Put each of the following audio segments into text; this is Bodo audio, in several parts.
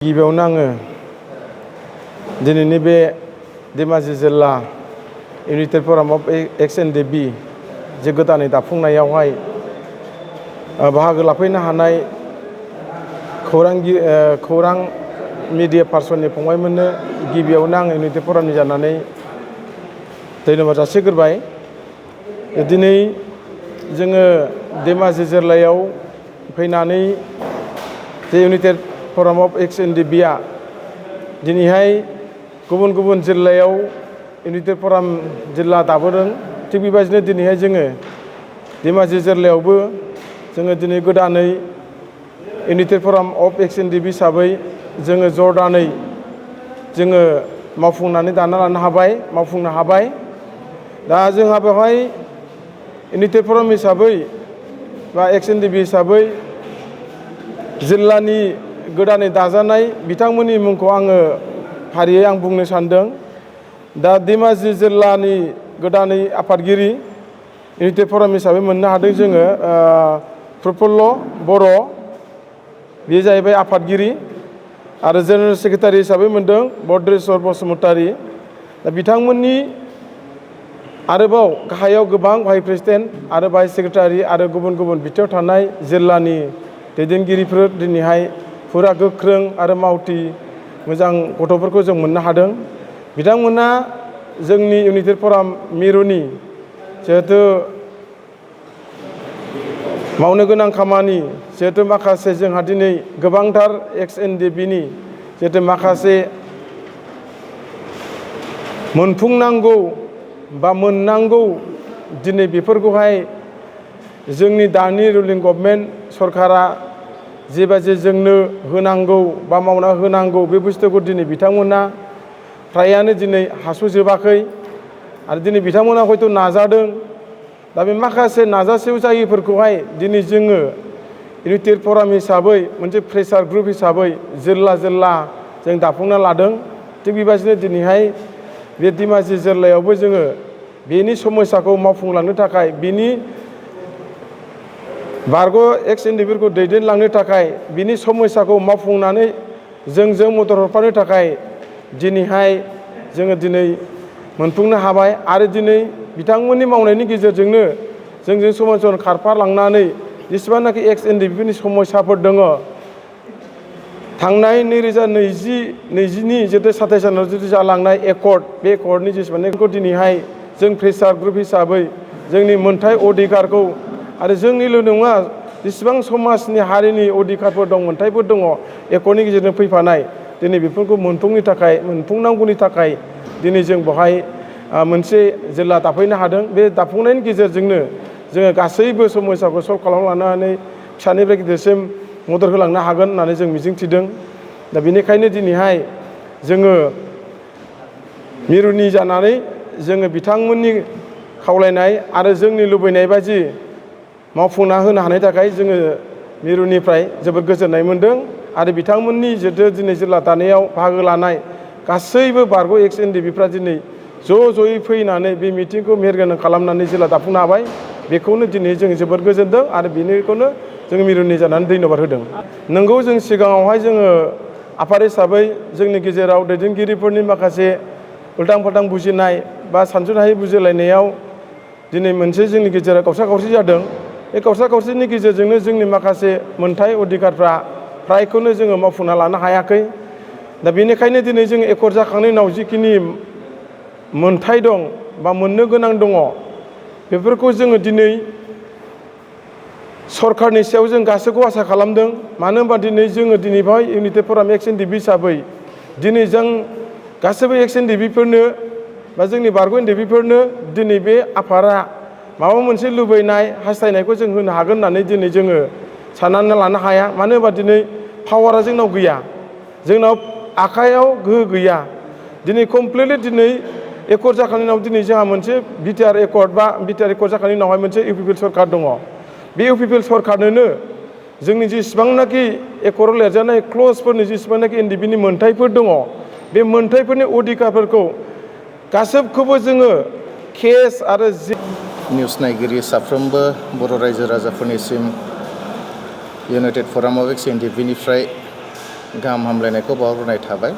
गिबियावनो आङो दिनैनि बे धेमाजि जिल्ला इउनाइटेड फराम अफ एक्स एनडिएफबि जे गोदानै दाफुंनायावहाय बाहागो लाफैनो हानाय खौरां मिडिया पार्सननि फंबायमोननो गिबियावनो आं इउनाइटेड फरामनि जानानै धन्यबाद जासिग्रोबाय। दिनै जोङो धेमाजि जिल्लायाव फैनानै जे इउनाइटेड फराम अफ एक्स एनडिएफबिआ दिनैहाय गुबुन गुबुन जिल्लायाव इउनाइटेड फराम जिल्ला दाबोदों। थिग बेबायदिनो दिनैहाय जोङो धेमाजि जिल्लायावबो जोङो दिनै गोदानै इउनाइटेड फराम अफ एक्स एनडिएफबि हिसाबै जोङो जरदानै जोङो मावफुंनो हाबाय। दा जोंहा बेवहाय इउनाइटेड फराम हिसाबै बा एक्स एनडिएफबि हिसाबै जिल्लानि गोदानै दाजानाय बिथांमोननि मुंखौ आङो फारियै बुंनो सानदों। दा धेमाजि जिल्लानि गोदानै आफादगिरि इउनाइटेड फराम हिसाबै मोननो हादों जोङो प्रफुल्ल बर', बे जाहैबाय आफादगिरि। आरो जेनेरेल सेक्रेटारि हिसाबै मोनदों बद्रेस्वर बसुमतारी। दा बिथांमोननि आरोबाव गाहायाव गोबां भाइस प्रेसिडेन्ट आरो भाइस सेक्रेटारि आरो गुबुन गुबुन बिथायाव थानाय जिल्लानि दैदेनगिरिफोर दिनैहाय फुरा गोख्रों आरो मावथि मोजां गथ'फोरखौ जों मोननो हादों। बिथांमोना जोंनि इउनाइटेड फराम मिरुनि जिहेथु मावनो गोनां खामानि, जिहेथु माखासे जोंहा दिनै गोबांथार एक्स एनडिएफबिनि जिहेथु माखासे मोनफुंनांगौ बा मोननांगौ दिनै बेफोरखौहाय जोंनि दानि रुलिं गभर्नमेन्ट सरकारा जेबायदि जोंनो होनांगौ बा मावना होनांगौ बे बुस्थुखौ दिनै बिथांमोना फ्रायानो दिनै हास'जोबाखै। आरो दिनै बिथांमोना हयथ' नाजादों। दा बे माखासे नाजासेयाव जायैफोरखौहाय दिनै जोङो इउनाइटेड फराम हिसाबै मोनसे प्रेसार ग्रुप हिसाबै जिल्ला जों दाफुंना लादों। थिग बेबायदिनो दिनैहाय बे धेमाजि जिल्लायावबो जोङो बेनि समस्याखौ मावफुंलांनो थाखाय, बिनि बारग' एक्स एनडिएफबिखौ दैदेनलांनो थाखाय, बिनि समस्याखौ मावफुंनानै जोंजों मदद हरफानो थाखाय दिनैहाय जोङो मोनफुंनो हाबाय। आरो दिनै बिथांमोननि मावनायनि गेजेरजोंनो जोंजों समान समान खारफालांनानै जेसेबांनाखि एक्स एनडिएफबिनि समस्याफोर दङ, थांनाय 2020-21 जितु 27 सानाव जितु जालांनाय एकर्ड, बे एकर्डनि जेसेबांनाखिखौ दिनैहाय जों प्रेसार ग्रुप हिसाबै जोंनि मोनथाय अधिकारखौ आरो जोंनिल' नङा, जेसेबां समाजनि हारिनि अधिकारफोर दं, मोनथायफोर दङ एकर्डनि गेजेरजों फैफानाय, दिनै बेफोरखौ मोनफुंनांगौनि थाखाय दिनै जों बेवहाय मोनसे जिल्ला दाफैनो हादों। बे दाफुंनायनि गेजेरजोंनो जोङो गासैबो समस्याखौ सल्भ खालामलांनानै फिसानिफ्राय गिदिरसिम मदद होलांनो हागोन होननानै जों मिजिंथिदों। दा बेनिखायनो दिनैहाय जोङो मिरुनि जानानै जोङो बिथांमोननि खावलायनाय आरो जोंनि लुबैनाय बायदि मावफुंना होनो हानायनि थाखाय जोङो मिरुनिफ्राय जोबोद गोजोननाय मोनदों। आरो बिथांमोननि जितु दिनै जिल्ला दानायाव बाहागो लानाय गासैबो बारग' एक्स एनडिएफबिफ्रा दिनै ज'यै फैनानै बे मिटिंखौ मेहेरगोनां खालामनानै जिल्ला दाफुंनो हाबाय। बेखौनो दिनै जों जोबोद गोजोनदों आरो बेनिखौनो जों मिरुनि जानानै धन्यबाद होदों। नोंगौ, जों सिगाङावहाय जोङो आफाद हिसाबै जोंनि गेजेराव दैदेनगिरिफोरनि माखासे उल्थां फाल्थां बुजिनाय बा सानस'नो हायै बुजिलायनायाव दिनै मोनसे जोंनि गेजेराव गावसा गावसि जादों। बे गावसा गावसिनि गेजेरजोंनो जोंनि माखासे मोनथाय अधिकारफ्रा फ्रायखौनो जोङो मावफुंना लानो हायाखै। दा बेनिखायनो दिनै जों एकर्ड जाखांनायनि उनाव जिखिनि मोनथाय दं बा मोननो गोनां दङ, बेफोरखौ जोङो दिनै सरकारनि सायाव जों गासैखौ आसा खालामदों। मानो होनबा दिनै जोङो बेवहाय इउनाइटेड फराम एक्स एनडिएफबि हिसाबै दिनै जों गासैबो एक्स एनडिएफबिफोरनो बा जोंनि बारग' एनडिएफबिफोरनो दिनै बे आफादा माबा मोनसे लुबैनाय हास्थायनायखौ जों होनो हागोन होननानै दिनै जोङो साननानै लानो हाया। मानो होनबा दिनै पावारा जोंनाव गैया, जोंनाव आखाइयाव गोहो गैया। दिनै कमप्लिटलि दिनै एकर्ड जाखांनायनि उनाव दिनै जोंहा मोनसे बिटिआर एकर्ड जाखांनायनि उनावहाय मोनसे इउपिपिएल सरकार दङ। बे इउपिपिएल सरकारनोनो जोंनि जेसेबांनाखि एकर्डआव लिरजानाय क्लजफोरनि जेसेबांनाखि एनडिएफबिनि मोनथायफोर दङ, बे मोनथायफोरनि अधिकारफोरखौ गासैखौबो जोङो केस आरो निउस नायगिरि साफ्रोमबो बर' रायजो राजाफोरनिसिम इउनाइटेड फराम अफ एक्स एनडिएफबिनिफ्राय गाहाम हामलायनायखौ बावहरनाय थाबाय।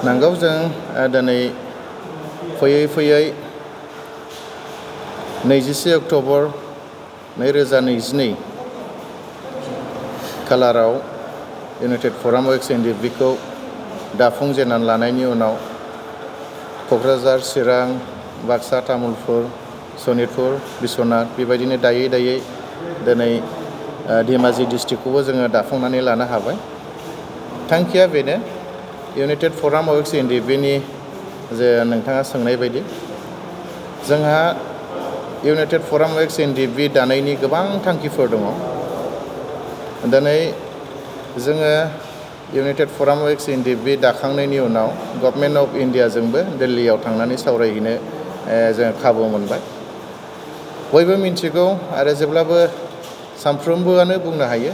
नंगौ जों दिनै फैयै फैयै 21 अक्ट'बर 2022 खालाराव इउनाइटेड फराम एक्स एनडिएफबिखौ दाफुंजेननानै लानायनि उनाव क'क्राझार, चिरां, बाक्सा, तामुलपुर, सनितपुर, बिश्वनाथ बेबायदिनो दायै दायै दिनै धेमाजि डिस्ट्रिक्टखौबो जोङो दाफुंनानै लानो हाबाय। थांखिया बेनो इउनाइटेड फराम एक्स एनडिएफबिनि जे नोंथाङा सोंनाय बायदि जोंहा इउनाइटेड फराम एक्स एनडिएफबि दानायनि गोबां थांखिफोर दङ। दिनै जोङो इउनाइटेड फराम एक्स एनडिएफबि दाखांनायनि उनाव गभर्नमेन्ट अफ इन्डियाजोंबो दिल्लीयाव थांनानै सावरायहैनो जों खाबु मोनबाय। बयबो मिन्थिगौ आरो जेब्लाबो सानफ्रोमबोआनो बुंनो हायो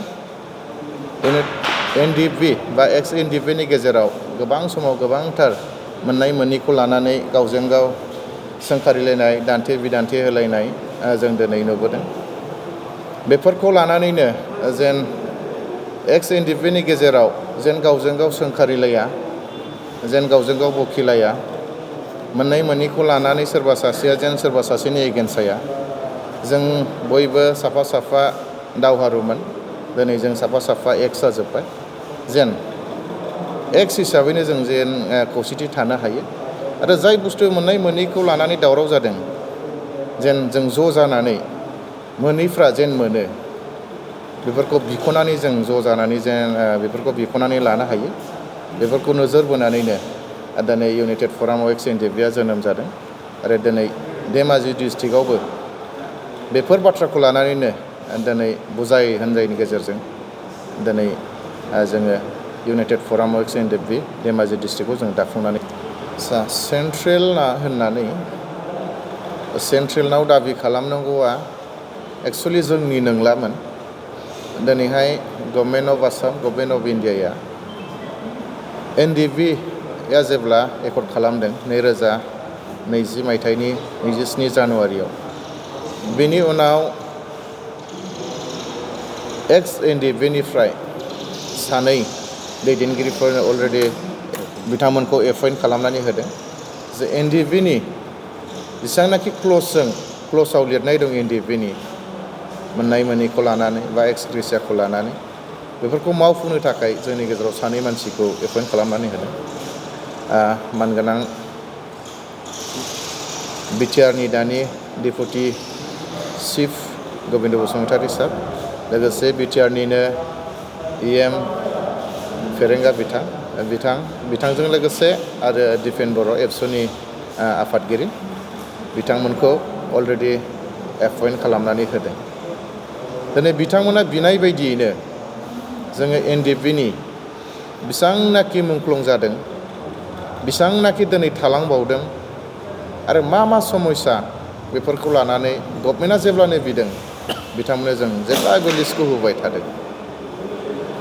एनडिएफबि बा एक्स एनडिएफबिनि गेजेराव गोबां समाव गोबांथार मोननाय मोनैखौ लानानै गावजों गाव सोंखारिलायनाय, दान्थे बिदान्थे होलायनाय जों दिनै नुबोदों। बेफोरखौ लानानैनो जेन एक्स एनडिएफबिनि गेजेराव जेन गावजों गाव सोंखारिलाया, जेन गावजों गाव बखिलाया, मोननाय मोनैखौ लानानै सोरबा सासेया जेन सोरबा सासेनि एगेन्स्ट जाया। जों बयबो साफा साफा दावहारुमोन, दिनै जों साफा साफा एक्स जाजोब्बाय। जेन एक्स हिसाबैनो जों जेन खौसेथि थानो हायो आरो जाय बुस्थु मोननाय मोनैखौ लानानै दावराव जादों जेन जों ज' जानानै मोनैफ्रा जेन मोनो बेफोरखौ बिख'नानै जों ज' जानानै जेन बेफोरखौ बिख'नानै लानो हायो। बेफोरखौ नोजोर बोनानैनो दिनै इउनाइटेड फराम एक्स एनडिएफबिआ जोनोम जादों आरो दिनै धेमाजि डिस्ट्रिक्टआवबो बेफोर बाथ्राखौ लानानैनो दिनै बुजाय होनजायनि गेजेरजों दिनै जोङो united forum ex NDFB Dhemaji डिस्ट्रिक्टखौ जों दाफुंनानै सेन्ट्रेलनाव दाबि खालामनांगौआ एक्सुवेलि जोंनि नंलामोन। दिनैहाय government of Assam, government of इन्डियाया एनडिएफबिआ जेब्ला एकर्ड खालामदों 2020 मायथाइनि 27 जानुवारियाव, बेनि उनाव एक्स एनडिएफबिनिफ्राय सानै दैदेनगिरिफोरनो अलरेडि बिथांमोनखौ एपइन्ट खालामनानै होदों। जे एनडिएफबिनि जेसेबांनाखि क्ल'जआव लिरनाय दं एनडिएफबिनि मोननाय मोनैखौ लानानै बा एक्सग्रेसियाखौ लानानै बेफोरखौ मावफुंनो थाखाय जोंनि गेजेराव सानै मानसिखौ एपइन्ट खालामनानै होदों। मानगोनां बिटिआरनि दानि डेपुटि चिफ गबिन्द बसुमतारी सार, लोगोसे बिटिआरनिनो इएम फेरेंगा बिथांजों लोगोसे आरो दिपेन बर' एबसुनि आफादगिरि बिथांमोनखौ अलरेडि एपइन्ट खालामनानै होदों। दिनै बिथांमोना बिनाय बायदियैनो जोङो एनडिएफबिनि बेसेबांनाखि मुंख्लं जादों, बेसेबांनाखि दिनै थालांबावदों आरो मा समस्या बेफोरखौ लानानै गभर्नमेन्टआ जेब्लानो बिदों बिथांमोननो जों जेब्लाबो लिस्टखौ होबाय थादों।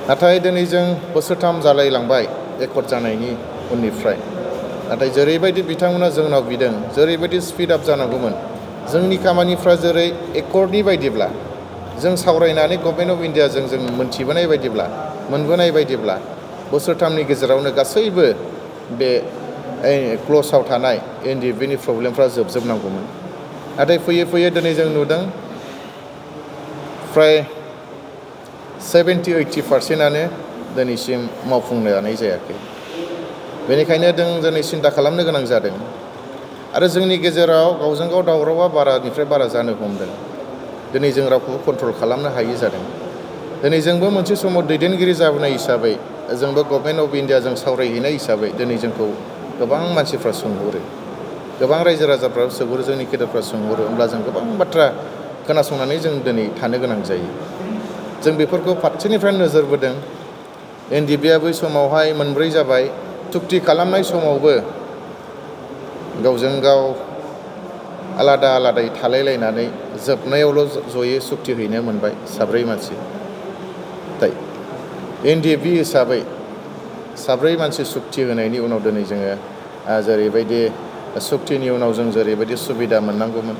नाथाय दिनै जों बोसोरथाम जालायलांबाय एकर्ड जानायनि उननिफ्राय। नाथाय जेरैबायदि बिथांमोना जोंनाव बिदों, जेरैबायदि स्पिड आप जानांगौमोन, जोंनि खामानिफ्रा जेरै एकर्डनि बायदिब्ला जों सावरायनानै गभर्नमेन्ट अफ इन्डियाजों जों मोनथिबोनाय बायदिब्ला, मोनबोनाय बायदिब्ला बोसोरथामनि गेजेरावनो गासैबो बे क्ल'जआव थानाय एनडिएफबिनि प्रब्लेमफ्रा जोबजोबनांगौमोन। नाथाय फैयै फैयै दिनै जों नुदों फ्राय 70-80% दिनैसिम मावफुंनो हानाय जायाखै। बेनिखायनो जों दिनै सिन्था खालामनो गोनां जादों आरो जोंनि गेजेराव गावजों गाव दावरावा बारानिफ्राय बारा जानो हमदों। दिनै जों रावखौबो कन्ट्रल खालामनो हायि जादों। दिनै जोंबो मोनसे समाव दैदेनगिरि जाबोनाय हिसाबै, जोंबो गभर्नमेन्ट अफ इन्डियाजों सावरायहैनाय हिसाबै दिनै जोंखौ गोबां मानसिफ्रा सोंहरो, गोबां रायजो राजाफ्रा सोंहरो, जोंनि गेदेरफ्रा सोंहरो। होमब्ला जों गोबां बाथ्रा खोनासंनानै जों दिनै थानो गोनां जायो। जों बेफोरखौ फारसेनिफ्राय नोजोर बोदों। एनडिएफबिआ बै समावहाय मोनब्रै जाबाय। चुक्ति खालामनाय समावबो गावजों गाव आलादा आलादायै थालायलायनानै जोबनायावल' जयै चुक्ति हैनो मोनबाय साब्रै मानसि। एनडिएफबि हिसाबै साब्रै मानसि चुक्ति होनायनि उनाव दिनै जोङो जेरैबायदि चुक्तिनि उनाव जों जेरैबायदि सुबिदा मोननांगौमोन,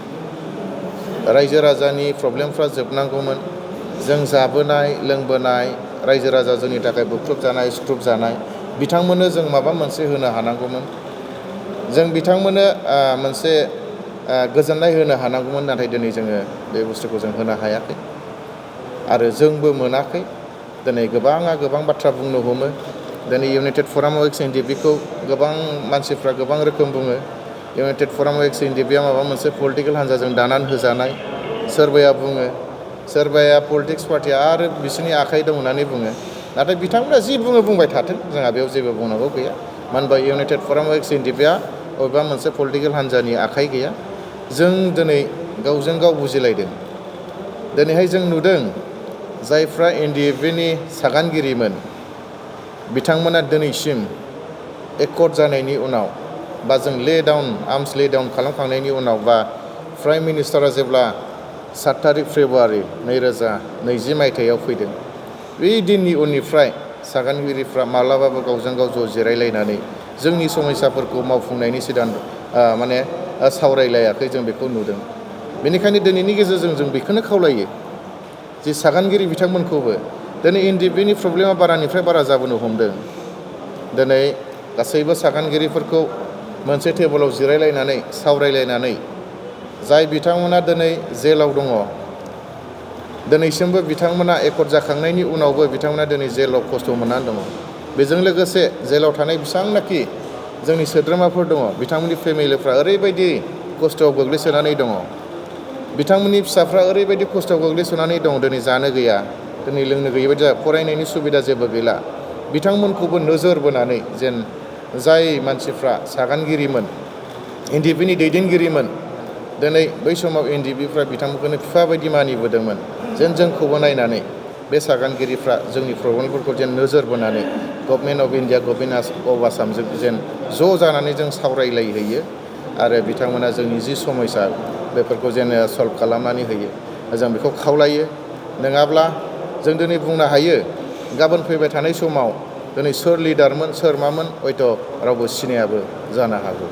रायजो राजानि प्रब्लेमफ्रा जोबनांगौमोन, जों जाबोनाय लोंबोनाय रायजो राजा जोंनि थाखाय बुख्रुबजानाय सुख्रुबजानाय बिथांमोननो जों माबा मोनसे होनो हानांगौमोन जों बिथांमोननो मोनसे गोजोननाय होनो हानांगौमोन नाथाय दिनै जोङो बे बुस्थुखौ जों होनो हायाखै आरो जोंबो मोनाखै दिनै गोबाङा गोबां बाथ्रा बुंनो हमो दिनै इउनाइटेड फराम अफ एक्स एनडिएफबिखौ गोबां मानसिफ्रा गोबां रोखोम बुङो इउनाइटेड फराम अफ एक्स एनडिएफबिया माबा मोनसे पलिटिकेल हान्जाजों दानानै होजानाय सोरबाया बुङो सोरबाया पलिटिक्स पार्टिया आरो बिसोरनि आखाइ दं होननानै बुङो नाथाय बिथांमोना जि बुङो बुंबाय थाथों जोंहा बेयाव जेबो बुंनांगौ गैया मानो होनबा इउनाइटेड फराम अफ एक्स एनडिएफबिया बबेबा मोनसे पलिटिकेल हान्जानि आखाइ गैया जों दिनै गावजों गाव बुजिलायदों दिनैहाय जों नुदों जायफ्रा एनडिएफबिनि सागानगिरिमोन बिथांमोना दिनैसिम एकर्ड जानायनि उनाव बा जों आर्मस ले डाउन खालामखांनायनि उनाव बा प्राइम मिनिस्टारा जेब्ला 7 तारिख फेब्रुवारि 2020 मायथाइयाव फैदों बे दिननि उननिफ्राय सागानगिरिफ्रा माब्लाबाबो गावजों गाव ज' जिरायलायनानै जोंनि समस्याफोरखौ मावफुंनायनि सिदान सावरायलायाखै जों बेखौ नुदों बेनिखायनो दिनैनि गेजेरजों जों बेखौनो खावलायो जे सागानगिरि बिथांमोनखौबो दिनै एनडिएफबिनि प्रब्लेमा बारानिफ्राय बारा जाबोनो हमदों दिनै गासैबो सागानगिरिफोरखौ मोनसे टेबोलाव जिरायलायनानै सावरायलायनानै जाय बिथांमोना दिनै जेलाव दङ दिनैसिमबो बिथांमोना एकर्ड जाखांनायनि उनावबो बिथांमोना दिनै जेलाव खस्थ' मोननानै दङ बेजों लोगोसे जेलाव थानाय बेसेबांनाखि जोंनि सोद्रोमाफोर दङ बिथांमोननि फेमिलिफ्रा ओरैबायदि खस्थ'आव गोग्लैसोनानै दङ बिथांमोननि फिसाफ्रा ओरैबायदि खस्थ'आव गोग्लैसोनानै दं दिनै जानो गैया दिनै लोंनो गैयै बायदि फरायनायनि सुबिदा जेबो गैला बिथांमोनखौबो नोजोर बोनानै जेन जाय मानसिफ्रा सागानगिरिमोन एनडिएफबिनि दैदेनगिरिमोन दिनै बै समाव एनडिएफबिफ्रा बिथांमोनखौनो बिफा बायदि मानिबोदोंमोन जेन जोंखौबो नायनानै बे सागानगिरिफ्रा जोंनि प्रब्लेमफोरखौ जेन नोजोर बोनानै government of India government of आसामजों जेन ज' जानानै जों सावरायलायहैयो आरो बिथांमोना जोंनि जि समस्या बेफोरखौ जेन सल्भ खालामनानै होयो जों बेखौ खावलायो नङाब्ला जों दिनै बुंनो हायो गाबोन फैबाय थानाय समाव दिनै सोर लिडारमोन सोर मामोन हयथ' रावबो सिनायाबो जानो हागौ